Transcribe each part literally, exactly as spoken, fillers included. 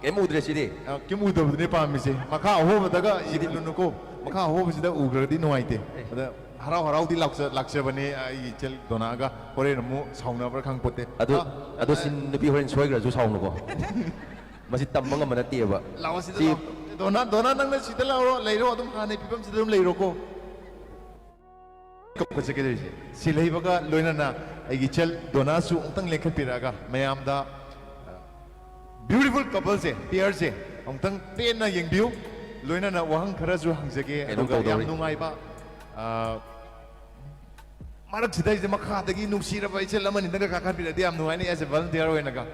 ꯀꯩꯝ ꯎꯗ꯭ꯔꯦ ꯁꯤꯗꯤ꯫ ꯑ, ꯀꯩꯝ ꯎꯗꯕꯗꯨꯅꯦ ꯄꯥꯝꯃꯤꯁꯦ꯫ ꯃꯈꯥ ꯑꯍꯣꯕꯗꯒ ꯁꯤꯗꯤ ꯌꯦꯡꯂꯨꯅꯨꯀꯣ꯫ ꯃꯈꯥ ꯑꯍꯣꯕꯁꯤꯗ ꯎꯈ꯭ꯔꯗꯤ ꯅꯨꯡꯉꯥꯏꯇꯦ꯫ ꯑꯦ꯫ ꯑꯗ ꯍꯔꯥꯎ ꯍꯔꯥꯎꯗꯤ ꯂꯥꯛꯆ-, ꯂꯥꯛꯆꯕꯅꯦ ꯑꯩꯒꯤ ꯏꯆꯜ ꯗꯣꯅꯥꯒ꯫ ꯍꯣꯔꯦꯟ ꯑꯃꯨꯛ ꯁꯥꯎꯅꯕ꯭ꯔꯥ ꯈꯪꯄꯣꯠꯇꯦ꯫ ꯑꯗꯨ, ꯑ, ꯑꯗꯨ ꯑ, ꯁꯤꯟ ꯅꯨꯄꯤ ꯍꯣꯔꯦꯟ ꯁꯣꯏꯈ꯭ꯔꯁꯨ ꯁꯥꯎꯅꯨꯀꯣ꯫ ꯃꯁꯤ ꯇꯝꯕ ꯉꯝꯕ ꯅꯠꯇꯦꯕ꯫ ꯂꯥꯛꯑꯣ ꯁꯤꯗ ꯁꯤ ꯂꯥꯛꯑꯣ꯫ ꯗꯣꯅꯥ, ꯗꯣꯅꯥ ꯅꯪꯅ ꯁꯤꯗ ꯂꯥꯛꯑꯣ, ꯂꯩꯔꯣ, ꯑꯗꯨꯝ ꯍꯥꯟꯅꯩ ꯐꯤꯕꯝꯁꯤꯗ ꯑꯗꯨꯝ ꯂꯩꯔꯣꯀꯣ꯫ ꯀꯞꯀꯠꯆꯒꯦ ꯇꯧꯔꯤꯁꯦ꯫ ꯁꯤꯂꯩꯕꯒ ꯂꯣꯏꯅꯅ ꯑꯩꯒꯤ ꯏꯆꯜ ꯗꯣꯅꯥꯁꯨ ꯑꯃꯨꯛꯇꯪ ꯂꯦꯡꯈꯠꯄꯤꯔꯛꯑꯒ ꯃꯌꯥꯝꯗ, ꯑ, beautiful coupleꯁꯦ, pairꯁꯦ ꯑꯃꯨꯛꯇꯪ ꯄꯦꯟꯅ ꯌꯦꯡꯕꯤꯌꯨ꯫ ꯂꯣꯏꯅꯅ ꯋꯥꯍꯪ ꯈꯔꯁꯨ ꯍꯪꯖꯒꯦ, ꯀꯩꯅꯣꯝ ꯑꯗꯨꯒ ꯌꯥꯝ ꯇꯧꯗꯧꯔꯤ꯫ ꯅꯨꯡꯉꯥꯏꯕ, ꯑ, ꯃꯔꯛꯁꯤꯗꯩꯁꯤꯗ ꯃꯈꯥꯗꯒꯤ ꯅꯨꯡꯁꯤꯔꯕ ꯏꯆꯜ ꯑꯃꯅꯤꯗꯪꯒ ꯀꯥꯈꯠꯄꯤꯔꯗꯤ ꯌꯥꯝ ꯅꯨꯡꯉꯥꯏꯅꯤ, as a volunteer ꯑꯣꯏꯅꯒ꯫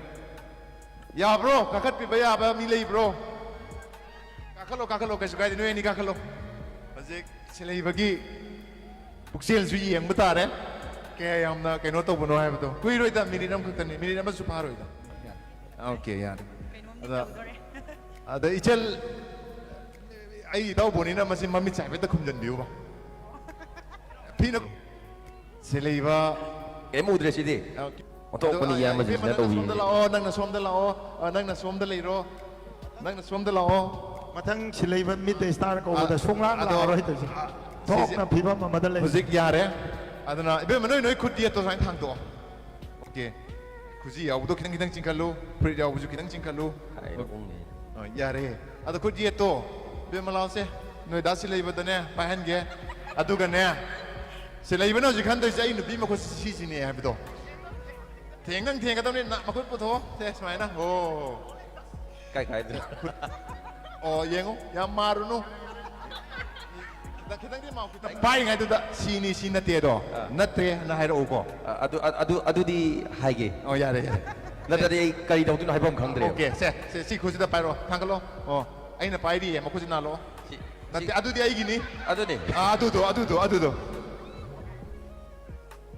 ꯌꯥꯕ꯭ꯔꯣ? ꯀꯥꯈꯠꯄꯤꯕ ꯌꯥꯕ ꯃꯤ ꯂꯩꯕ꯭ꯔꯣ? ꯀꯥꯈꯠꯂꯣ, ꯀꯥꯈꯠꯂꯣ, ꯀꯩꯁꯨ ꯀꯥꯏꯗꯦ, ꯅꯣꯏ ꯑꯅꯤ ꯀꯥꯈꯠꯂꯣ꯫ ꯍꯧꯖꯤꯛ ꯁꯤꯂꯩꯕꯒꯤ ꯄꯨꯛꯆꯦꯜꯁꯨ ꯌꯦꯡꯕ ꯇꯥꯔꯦ, ꯀꯌꯥ ꯌꯥꯝꯅ ꯀꯩꯅꯣ ꯇꯧꯕꯅꯣ ꯍꯥꯏꯕꯗꯣ꯫ ꯀꯨꯏꯔꯣꯏꯗ, ꯃꯤꯅꯤꯠ ꯑꯃꯈꯛꯇꯅꯤ, ꯃꯤꯅꯤꯠ ꯑꯃꯁꯨ ꯐꯥꯔꯣꯏꯗ꯫ ꯑꯣꯀꯦ, ꯌꯥꯔꯦ꯫ ꯀꯩꯅꯣꯝꯗꯤ ꯑꯗ, ꯇꯧꯗꯣꯔꯦ꯫ ꯑꯗ ꯏꯆꯜ, ꯑꯩ ꯏꯇꯥꯎꯕꯣꯅꯤꯅ ꯃꯁꯤ ꯃꯃꯤꯠꯁꯦ ꯍꯥꯏꯐꯦꯠꯇ ꯈꯨꯝꯖꯟꯕꯤꯌꯨꯕ꯫ ꯐꯤꯅ ꯁꯤꯂꯩꯕ꯫ ꯀꯩꯝ ꯎꯗ꯭ꯔꯦ ꯁꯤꯗꯤ꯫ ꯑꯣꯀꯦ꯫ ꯑꯣꯟꯊꯣꯛꯄꯅꯤ ꯑꯗꯣ, ꯏꯌꯥꯝꯕꯁꯤꯡꯁꯤꯅ ꯏꯕꯦꯝꯃ, ꯅꯪꯅ ꯇꯧꯕꯤꯔꯤꯁꯦ꯫ ꯁꯣꯝꯗ ꯂꯥꯛꯑꯣ, ꯅꯪꯅ ꯁꯣꯝꯗ ꯂꯥꯛꯑꯣ, ꯑ, ꯅꯪꯅ ꯁꯣꯝꯗ ꯂꯩꯔꯣ, ꯅꯪꯅ ꯁꯣꯝꯗ ꯂꯥꯛꯑꯣ꯫ ꯃꯊꯪ ꯁꯤꯂꯩꯕ ꯃꯤꯠꯇ ꯁ꯭ꯇꯥꯔ ꯀꯧꯕꯗ ꯑ, ꯁꯨꯡꯂꯥꯛ ꯑꯗꯣ, ꯂꯥꯛꯑꯔꯣꯏ ꯇꯧꯔꯤꯁꯦ꯫ ꯑ, ꯊꯣꯛꯅ ꯁꯤꯁꯦ ꯐꯤꯕꯝ ꯑꯃꯗ ꯂꯩ꯫ ꯍꯧꯖꯤꯛ ꯌꯥꯔꯦ꯫ ꯑꯗꯨꯅ ꯏꯕꯦꯝꯃ, ꯅꯣꯏ, ꯅꯣꯏ ꯈꯨꯠ ꯌꯦꯠꯇꯣ ꯁꯨꯃꯥꯏꯅ ꯊꯥꯡꯗꯣꯛꯑꯣ꯫ ꯑꯣꯀꯦ꯫ ꯈꯨꯖꯤ ꯌꯥꯎꯕꯗꯣ ꯈꯤꯇꯪ ꯈꯤꯇꯪ ꯆꯤꯡꯈꯠꯂꯨ, ꯐꯨꯔꯤꯠ ꯌꯥꯎꯕꯁꯨ ꯈꯤꯇꯪ ꯆꯤꯡꯈꯠꯂꯨ꯫ ꯍꯥꯏ, ꯎꯝ꯫ ꯑ, ꯌꯥꯔꯦ꯫ ꯑꯗꯣ ꯈꯨꯠ ꯌꯦꯠꯇꯣ, ꯏꯕꯦꯝꯃ ꯂꯥꯎꯁꯦ, ꯅꯣꯏ ꯗꯥ ꯁꯤꯂꯩꯕꯗꯅꯦ ꯄꯥꯏꯍꯟꯒꯦ꯫ ꯑꯗꯨꯒꯅꯦ, ꯁꯤꯂꯩꯕꯅ ꯍꯧꯖꯤꯛ ꯈꯟꯗꯣꯏꯁꯦ ꯑꯩ ꯅꯨꯄꯤ ꯃꯈꯨꯠ ꯁꯤꯁꯤꯅꯦ ꯍꯥꯏꯕꯗꯣ꯫ ꯊꯦꯡꯗꯪ ꯊꯦꯡꯒꯗꯕꯅꯤ, ꯅ-, ꯃꯈꯨꯠ ꯄꯨꯊꯣꯛꯑꯣ꯫ ꯁꯦ, ꯁꯨꯃꯥꯏꯅ꯫ ꯍꯣ꯫ ꯀꯥꯏ ꯀꯥꯏꯗꯅꯣ? ꯈꯨꯠ-, ꯑꯣ, ꯌꯦꯡꯉꯨ, ꯌꯥꯝ ꯃꯥꯔꯨꯅꯨ꯫ ꯈꯤꯇꯪ, ꯈꯤꯇꯪꯗꯤ ꯃꯥꯎ, ꯈꯤꯇꯪ ꯄꯥꯏꯔꯤꯉꯩꯗꯨꯗ "ꯁꯤꯅꯤ, ꯁꯤ ꯅꯠꯇꯦ" ꯑꯗꯣ, ꯑ꯫ "ꯅꯠꯇ꯭ꯔꯦ" ꯍꯥꯏꯔꯛꯎꯀꯣ꯫ ꯑ, ꯑꯗꯨ, ꯑ-, ꯑꯗꯨ, ꯑꯗꯨꯗꯤ ꯍꯥꯏꯒꯦ꯫ ꯑꯣ, ꯌꯥꯔꯦ, ꯌꯥꯔꯦ꯫ ꯅꯠꯇ꯭ꯔꯗꯤ ꯑꯩ ꯀꯔꯤ ꯇꯧꯗꯣꯏꯅꯣ ꯍꯥꯏꯐꯝ ꯈꯪꯗ꯭ꯔꯦꯕ꯫ ꯑꯣꯀꯦ, ꯁꯦ, ꯁꯦ, ꯁꯤ ꯈꯨꯠꯁꯤꯗ ꯄꯥꯏꯔꯣ, ꯊꯥꯡꯒꯠꯂꯣ꯫ ꯑꯣ, ꯑꯩꯅ ꯄꯥꯏꯔꯤꯌꯦ, ꯃꯈꯨꯠꯁꯤ ꯅꯥꯜꯂꯣ꯫ ꯁꯤ, ꯅꯠꯇꯦ, ꯁꯤ ꯑꯗꯨꯗꯤ ꯑꯩꯒꯤꯅꯤ꯫ ꯑꯗꯨꯅꯤ꯫ ꯑꯥ, ꯑꯗꯨꯗꯣ, ꯑꯗꯨꯗꯣ, ꯑꯗꯨꯗꯣ꯫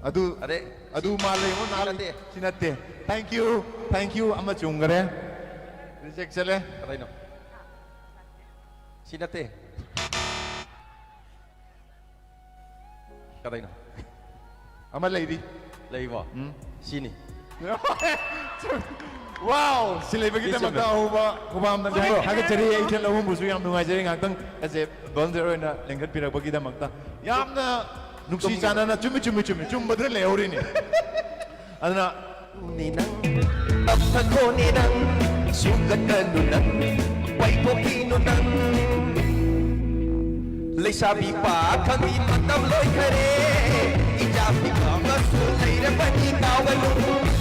ꯑꯗꯨ, ꯑꯗꯩ ꯑꯗꯨ ꯃꯥꯜꯂꯦ, ꯌꯦꯡꯉꯣ, ꯁꯤ ꯅꯥꯜꯂꯤ꯫ ꯅꯠꯇꯦ꯫ ꯁꯤ ꯅꯠꯇꯦ꯫ Thank you, thank you, ꯑꯃ ꯆꯨꯝꯈꯔꯦ꯫ Reject ꯆꯠꯂꯦ꯫ ꯀꯗꯥꯏꯅꯣ? ꯁꯤ ꯅꯠꯇꯦ꯫ ꯀꯗꯥꯏꯅꯣ? ꯑꯃ ꯂꯩꯔꯤ꯫ ꯂꯩꯕꯣ? ꯎꯝ꯫ ꯁꯤꯅꯤ꯫ Wow! ꯁꯤ ꯂꯩꯕꯒꯤꯗꯃꯛꯇ ꯑꯍꯧꯕ ꯈꯨꯕꯥꯝꯗ ꯊꯥꯒꯠꯆꯔꯤ꯫ ꯑꯩ ꯏꯆꯟ ꯑꯍꯨꯝꯕꯨꯁꯨ ꯌꯥꯝ ꯅꯨꯡꯉꯥꯏꯖꯔꯤ꯫ ꯉꯥꯏꯍꯥꯛꯇꯪ ꯑꯁꯦ volunteer ꯑꯣꯏꯅ ꯂꯦꯡꯈꯠꯄꯤꯔꯛꯄꯒꯤꯗꯃꯛꯇ ꯌꯥꯝꯅ ꯅꯨꯡꯁꯤ ꯆꯥꯟꯅꯅ, ꯆꯨꯝꯃꯤ, ꯆꯨꯝꯃꯤ, ꯆꯨꯝꯃꯤ, ꯆꯨꯝꯕꯗꯨꯅ ꯂꯩꯍꯧꯔꯤꯅꯤ꯫ ꯑꯗꯨꯅ ꯅꯤ ꯅꯪ, ꯇꯞꯊꯈꯣꯅꯦ ꯅꯪ, ꯁꯨꯡꯀꯠꯀꯅꯨ ꯅꯪ, ꯄꯥꯏꯊꯣꯛꯈꯤꯅꯨ ꯅꯪ꯫ ꯂꯩꯁꯥꯕꯤ ꯄꯥꯈꯪꯒꯤ ꯃꯇꯝ ꯂꯣꯏꯈꯔꯦ, ꯏꯆꯥ ꯄꯤꯛꯄ ꯑꯃꯁꯨ ꯂꯩꯔꯕꯅꯤ, ꯀꯥꯎꯒꯅꯨ꯫